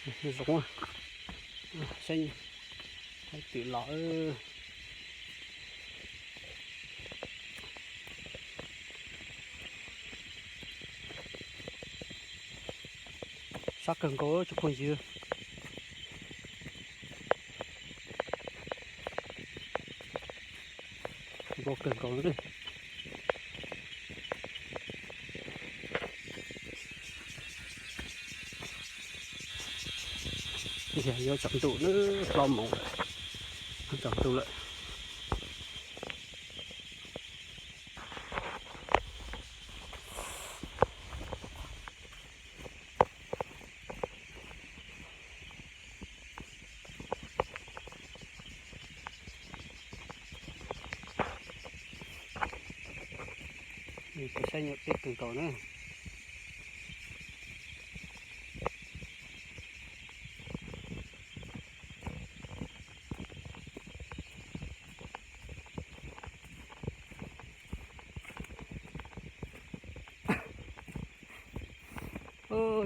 Zoo, saib, haib twm los. Sab kawg nkaus tsoom phooj ywg. Npau kawg nkaus li. Yuav tsaus ntuj na, plaub moos lawm, tsaus ntuj lawm. Kuv saib nyuam peb kawg nkaus na.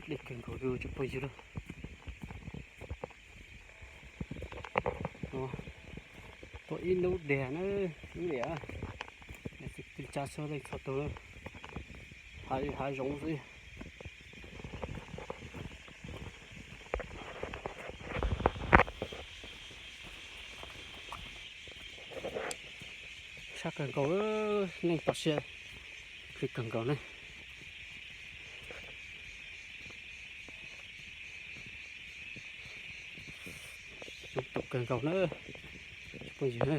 Dej kawg nkaus li tsoom phooj ywg lauj. Tuaj ib hnub diag na, hnub diag. Tsis tsa txhua leej txhua tus, hav zoov xwb. Sab kawg nkaus, neeg toj siab, khwv kawg nkaus ne. Tus kawg nkaus na, phooj ywg na.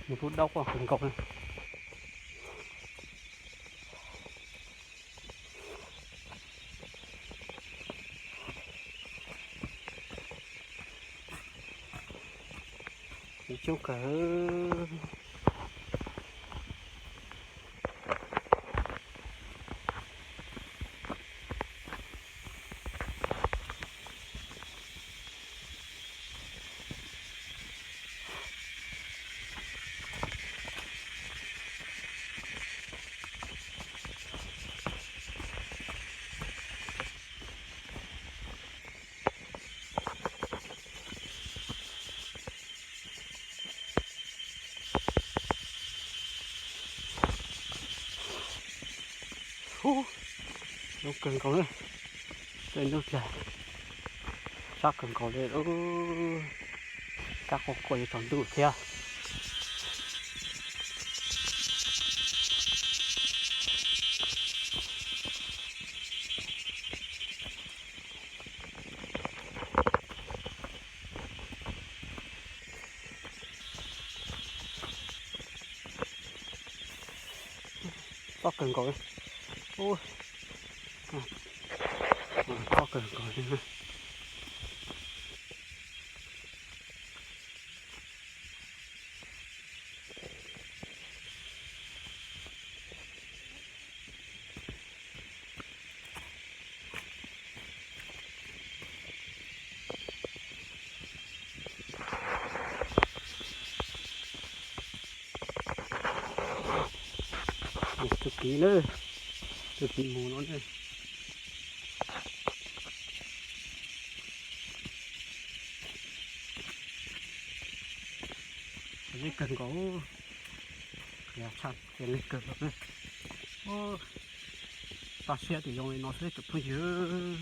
Mus lub daub quaj kawg nkaus na. Coob kawg. Ub, zoo kawg nkaus na. Tej hnub tag, sab kawg nkaus li. Kab quaj quaj yuav tsaus ntuj thiab. Tob kawg nkaus. Tob kawg nkaus. Tus kiv na, tus kiv mus no na. Zeb kawg nkaus, qhiav tshaj qhiav leej kawg nkaus na. Toj siab tias zoo li no xwb tsoom phooj ywg.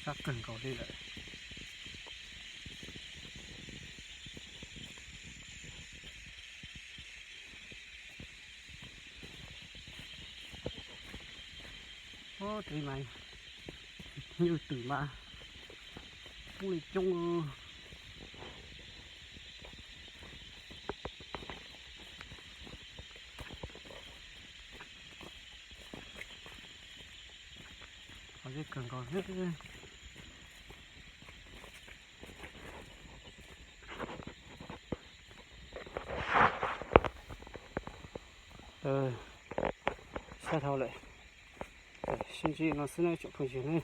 Sab kawg nkaus li lawm. Ub, tus mas nyuj twm mas pub li coob. Qhov zeb kawg nkaus. Sab dhau lawm, sib ntsib no xwb na tsoom phooj ywg ne.